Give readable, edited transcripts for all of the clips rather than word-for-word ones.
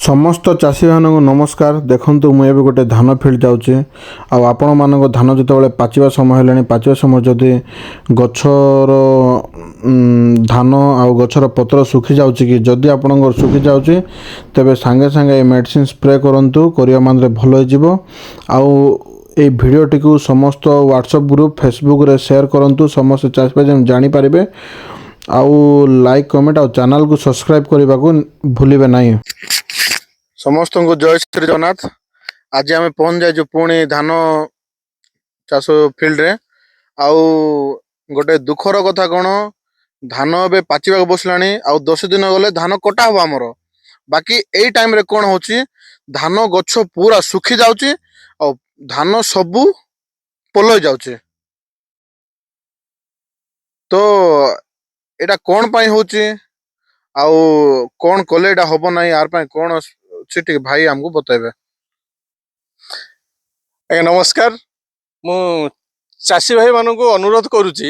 ସମସ୍ତ ଚାଷୀମାନଙ୍କୁ ନମସ୍କାର। ଦେଖନ୍ତୁ, ମୁଁ ଏବେ ଗୋଟେ ଧାନ ଫିଲ୍ଡ ଯାଉଛି। ଆଉ ଆପଣମାନଙ୍କ ଧାନ ଯେତେବେଳେ ପାଚିବା ସମୟ ହେଲାଣି, ପାଚିବା ସମୟ ଯଦି ଗଛର ଧାନ ଆଉ ଗଛର ପତ୍ର ଶୁଖି ଯାଉଛି କି, ଯଦି ଆପଣଙ୍କର ଶୁଖି ଯାଉଛି, ତେବେ ସାଙ୍ଗେ ସାଙ୍ଗେ ଏ ମେଡ଼ିସିନ ସ୍ପ୍ରେ କରନ୍ତୁ। କରିବା ମାତ୍ରେ ଭଲ ହେଇଯିବ। ଆଉ ଏଇ ଭିଡ଼ିଓଟିକୁ ସମସ୍ତ ହ୍ୱାଟ୍ସଆପ୍ ଗ୍ରୁପ୍, ଫେସବୁକ୍ରେ ସେୟାର କରନ୍ତୁ। ସମସ୍ତେ ଚାଷୀ ଭାଇ ଯେମିତି ଜାଣିପାରିବେ। ଆଉ ଲାଇକ୍, କମେଣ୍ଟ ଆଉ ଚ୍ୟାନେଲକୁ ସବସ୍କ୍ରାଇବ୍ କରିବାକୁ ଭୁଲିବେ ନାହିଁ। ସମସ୍ତଙ୍କୁ ଜୟ ଶ୍ରୀ ଜଗନ୍ନାଥ। ଆଜି ଆମେ ପହଞ୍ଚି ଯାଇଛୁ ପୁଣି ଧାନ ଚାଷ ଫିଲ୍ଡରେ। ଆଉ ଗୋଟେ ଦୁଃଖର କଥା କ'ଣ, ଧାନ ଏବେ ପାଚିବାକୁ ବସିଲାଣି ଆଉ 10 ଦିନ ଗଲେ ଧାନ କଟା ହବ ଆମର। ବାକି ଏଇ ଟାଇମରେ କ'ଣ ହଉଛି, ଧାନ ଗଛ ପୁରା ଶୁଖି ଯାଉଛି ଆଉ ଧାନ ସବୁ ପଲଇ ଯାଉଛି। ତ ଏଇଟା କ'ଣ ପାଇଁ ହଉଛି ଆଉ କ'ଣ କଲେ ଏଇଟା ହବ ନାହିଁ, ଆର ପାଇଁ କ'ଣ ଅଛି, ଟିକେ ଭାଇ ଆମକୁ ବତେଇବେ। ଆଜ୍ଞା ନମସ୍କାର। ମୁଁ ଚାଷୀ ଭାଇମାନଙ୍କୁ ଅନୁରୋଧ କରୁଛି,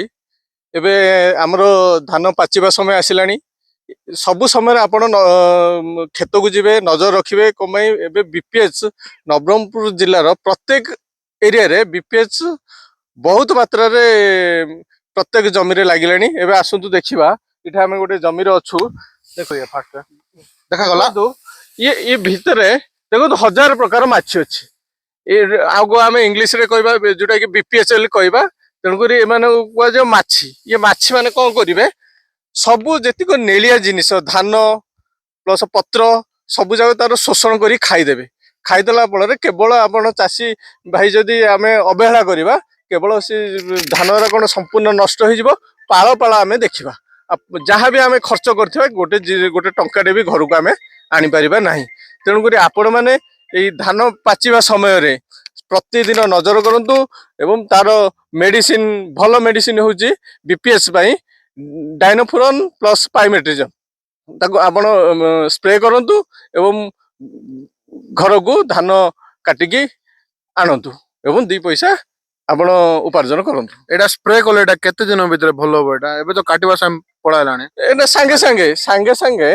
ଏବେ ଆମର ଧାନ ପାଚିବା ସମୟ ଆସିଲାଣି। ସବୁ ସମୟରେ ଆପଣ କ୍ଷେତକୁ ଯିବେ, ନଜର ରଖିବେ। କଣ ପାଇଁ, ଏବେ ବିପିଏଚ୍ ନବରଙ୍ଗପୁର ଜିଲ୍ଲାର ପ୍ରତ୍ୟେକ ଏରିଆରେ ବିପିଏଚ୍ ବହୁତ ମାତ୍ରାରେ ପ୍ରତ୍ୟେକ ଜମିରେ ଲାଗିଲାଣି। ଏବେ ଆସନ୍ତୁ ଦେଖିବା। ଏଠି ଆମେ ଗୋଟେ ଜମିରେ ଅଛୁ। ଦେଖ, ଇଏ ଫାଷ୍ଟ ଦେଖାଗଲା। ଦେଖନ୍ତୁ, ଇଏ ଭିତରେ ଦେଖନ୍ତୁ, ହଜାର ପ୍ରକାର ମାଛି ଅଛି। ଏ ଆଉ ଆମେ ଇଂଲିଶରେ କହିବା ଯୋଉଟା କି ବିପିଏଚ୍ ବୋଲି କହିବା। ତେଣୁକରି ଏମାନଙ୍କୁ କୁହାଯିବ ମାଛି। ଇଏ ମାଛି ମାନେ କଣ କରିବେ, ସବୁ ଯେତିକ ନେଳିଆ ଜିନିଷ, ଧାନ ପ୍ଲସ ପତ୍ର, ସବୁ ଯାକ ତାର ଶୋଷଣ କରି ଖାଇଦେବେ। ଖାଇଦେଲା ଫଳରେ କେବଳ ଆପଣ ଚାଷୀ ଭାଇ ଯଦି ଆମେ ଅବହେଳା କରିବା, କେବଳ ସେ ଧାନର କଣ ସମ୍ପୂର୍ଣ୍ଣ ନଷ୍ଟ ହେଇଯିବ। ପାଳ ପାଳ ଆମେ ଦେଖିବା। ଆଉ ଯାହା ବି ଆମେ ଖର୍ଚ୍ଚ କରିଥିବା, ଗୋଟେ ଟଙ୍କାଟେ ବି ଘରକୁ ଆମେ ଆଣିପାରିବା ନାହିଁ। ତେଣୁକରି ଆପଣମାନେ ଏଇ ଧାନ ପାଚିବା ସମୟରେ ପ୍ରତିଦିନ ନଜର କରନ୍ତୁ ଏବଂ ତାର ମେଡିସିନ, ଭଲ ମେଡିସିନ ହଉଛି ବିପିଏଚ୍ ପାଇଁ ଡାଇନୋଫୁରନ୍ ପ୍ଲସ୍ ପାଇମେଟ୍ରିଜମ୍। ତାକୁ ଆପଣ ସ୍ପ୍ରେ କରନ୍ତୁ ଏବଂ ଘରକୁ ଧାନ କାଟିକି ଆଣନ୍ତୁ ଏବଂ ଦି ପଇସା ଆପଣ ଉପାର୍ଜନ କରନ୍ତୁ। ଏଇଟା ସ୍ପ୍ରେ କଲେ ଏଇଟା କେତେ ଦିନ ଭିତରେ ଭଲ ହବ? ଏଇଟା ଏବେ ତ କାଟିବା ସମୟ ପଳେଇଲାଣି। ଏଇଟା ସାଙ୍ଗେ ସାଙ୍ଗେ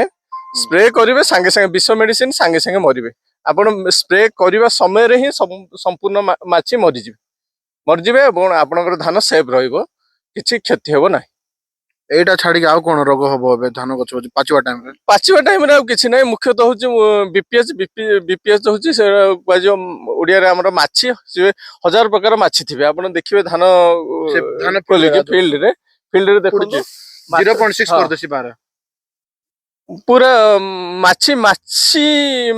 ସ୍ପ୍ରେ କରିବେ, ସାଙ୍ଗେ ସାଙ୍ଗେ ବିଷ ମେଡିସିନ, ସାଙ୍ଗେ ସାଙ୍ଗେ ମରିବେ। ଆପଣ ସ୍ପ୍ରେ କରିବା ସମୟରେ ହିଁ ସମ୍ପୂର୍ଣ୍ଣ ମାଛି ମରିଯିବେ ଏବଂ ଆପଣଙ୍କର ଧାନ ସେଫ୍ ରହିବ, କିଛି କ୍ଷତି ହେବ ନାହିଁ। ଏଇଟା ଛାଡିକି ଆଉ କଣ ରୋଗ ହବ ଏବେ ଧାନ ଗଛ ପାଚିବା ଟାଇମରେ? ପାଚିବା ଟାଇମରେ ଆଉ କିଛି ନାହିଁ। ମୁଖ୍ୟତଃ ହଉଛି ବିପିଏଚ୍। ବିପିଏଚ୍ ହଉଛି, ସେ କୁହାଯିବ ଓଡ଼ିଆରେ ଆମର ମାଛି। ସିଏ ହଜାର ପ୍ରକାର ମାଛି ଥିବେ। ଆପଣ ଦେଖିବେ ଧାନ ସେ ଧାନ ଖୋଲିକି ଫିଲ୍ଡରେ ଦେଖନ୍ତୁ। 0.6 କରିଦେସି ପାରେ। ପୁରା ମାଛି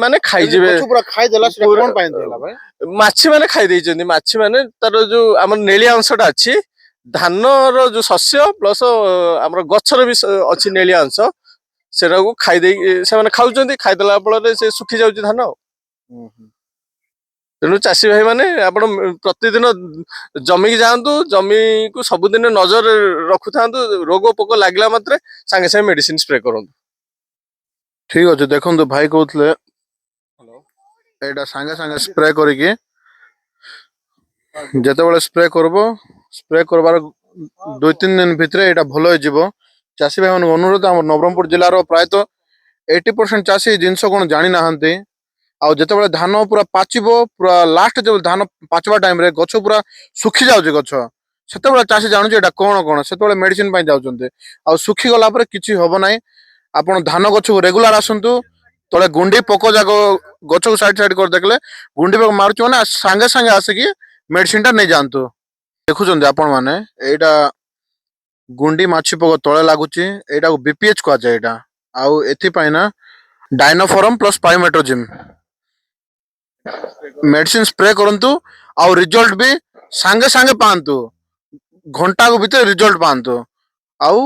ମାନେ ଖାଇଯିବେ। ଗଛ ପୁରା ଖାଇଦେଲା, ସେଟା କଣ ପାଇଁ ଏମିତି ହେଲା ଭାଇ? ମାଛି ମାନେ ଖାଇ ଦେଇଛନ୍ତି। ମାଛି ମାନେ ତାର ଯୋଉ ଆମର ନେଳିଆ ଅଂଶଟା ଅଛି, ଧାନର ଯୋଉ ଶସ୍ୟ ପ୍ଲସ ଆମର ଗଛର ବି ଅଛି ନେଳିଆ ଅଂଶ, ସେଟାକୁ ଖାଇ ଦେଇକି ସେମାନେ ଖାଉଛନ୍ତି। ଖାଇଦେଲା ଫଳରେ ସେ ଶୁଖି ଯାଉଛି ଧାନ ଆଉ। ତେଣୁ ଚାଷୀ ଭାଇ ମାନେ, ଆପଣ ପ୍ରତିଦିନ ଜମିକି ଯାଆନ୍ତୁ, ଜମିକୁ ସବୁଦିନ ନଜର ରଖୁଥାନ୍ତୁ। ରୋଗ ପୋକ ଲାଗିଲା ମାତ୍ରେ ସାଙ୍ଗେ ସାଙ୍ଗେ ମେଡିସିନ ସ୍ପ୍ରେ କରନ୍ତୁ। ଠିକ ଅଛି। ଦେଖନ୍ତୁ, ଭାଇ କହୁଥିଲେ ଏଇଟା ସାଙ୍ଗେ ସାଙ୍ଗେ ସ୍ପ୍ରେ କରିକି, ଯେତେବେଳେ ସ୍ପ୍ରେ କରିବ, ସ୍ପ୍ରେ କରିବାର 2-3 ଦିନ ଭିତରେ ଏଇଟା ଭଲ ହେଇଯିବ। ଚାଷୀ ଭାଇମାନଙ୍କୁ ଅନୁରୋଧ, ଆମର ନବରଙ୍ଗପୁର ଜିଲ୍ଲାର ପ୍ରାୟତଃ 80% ଚାଷୀ ଏଇ ଜିନିଷ କଣ ଜାଣିନାହାନ୍ତି। ଆଉ ଯେତେବେଳେ ଧାନ ପୁରା ପାଚିବ, ପୁରା ଲାଷ୍ଟ ଯେତେବେଳେ ଧାନ ପାଚିବା ଟାଇମରେ ଗଛ ପୁରା ଶୁଖି ଯାଉଛି ଗଛ, ସେତେବେଳେ ଚାଷୀ ଜାଣୁଛି ଏଇଟା କଣ କଣ, ସେତେବେଳେ ମେଡିସିନ ପାଇଁ ଯାଉଛନ୍ତି। ଆଉ ଶୁଖିଗଲା ପରେ କିଛି ହବ ନାହିଁ। ଆପଣ ଧାନ ଗଛକୁ ରେଗୁଲାର ଆସନ୍ତୁ। ତଳେ ଗୁଣ୍ଡି ପୋକ ଯାକ ଗଛକୁ ସାଇଡ ସାଇଡ କରି ଦେଖିଲେ ଗୁଣ୍ଡି ପୋକ ମାରୁଛି, ମାନେ ସାଙ୍ଗେ ସାଙ୍ଗେ ଆସିକି ମେଡିସିନ ଟା ନେଇଯାଆନ୍ତୁ। ଦେଖୁଛନ୍ତି ଆପଣ ମାନେ, ଏଇଟା ଗୁଣ୍ଡି ମାଛି ପୋକ ତଳେ ଲାଗୁଛି। ଏଇଟାକୁ ବିପିଏଚ୍ କୁହାଯାଏ ଏଇଟା। ଆଉ ଏଥିପାଇଁ ନା ଡାଇନୋଫରମ ପ୍ଲସ ପାଇମେଟ୍ରୋଜିମ୍ ମେଡିସିନ ସ୍ପ୍ରେ କରନ୍ତୁ ଆଉ ରିଜଲ୍ଟ ବି ସାଙ୍ଗେ ସାଙ୍ଗେ ପାଆନ୍ତୁ। ଘଣ୍ଟାକ ଭିତରେ ରିଜଲ୍ଟ ପାଆନ୍ତୁ। ଆଉ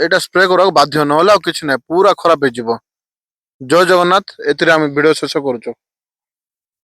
ଏଇଟା ସ୍ପ୍ରେ କରିବାକୁ ବାଧ୍ୟ, ନହେଲେ ଆଉ କିଛି ନାହିଁ, ପୁରା ଖରାପ ହେଇଯିବ। ଜୟ ଜଗନ୍ନାଥ। ଏଥିରେ ଆମେ ଭିଡିଓ ଶେଷ କରୁଛୁ।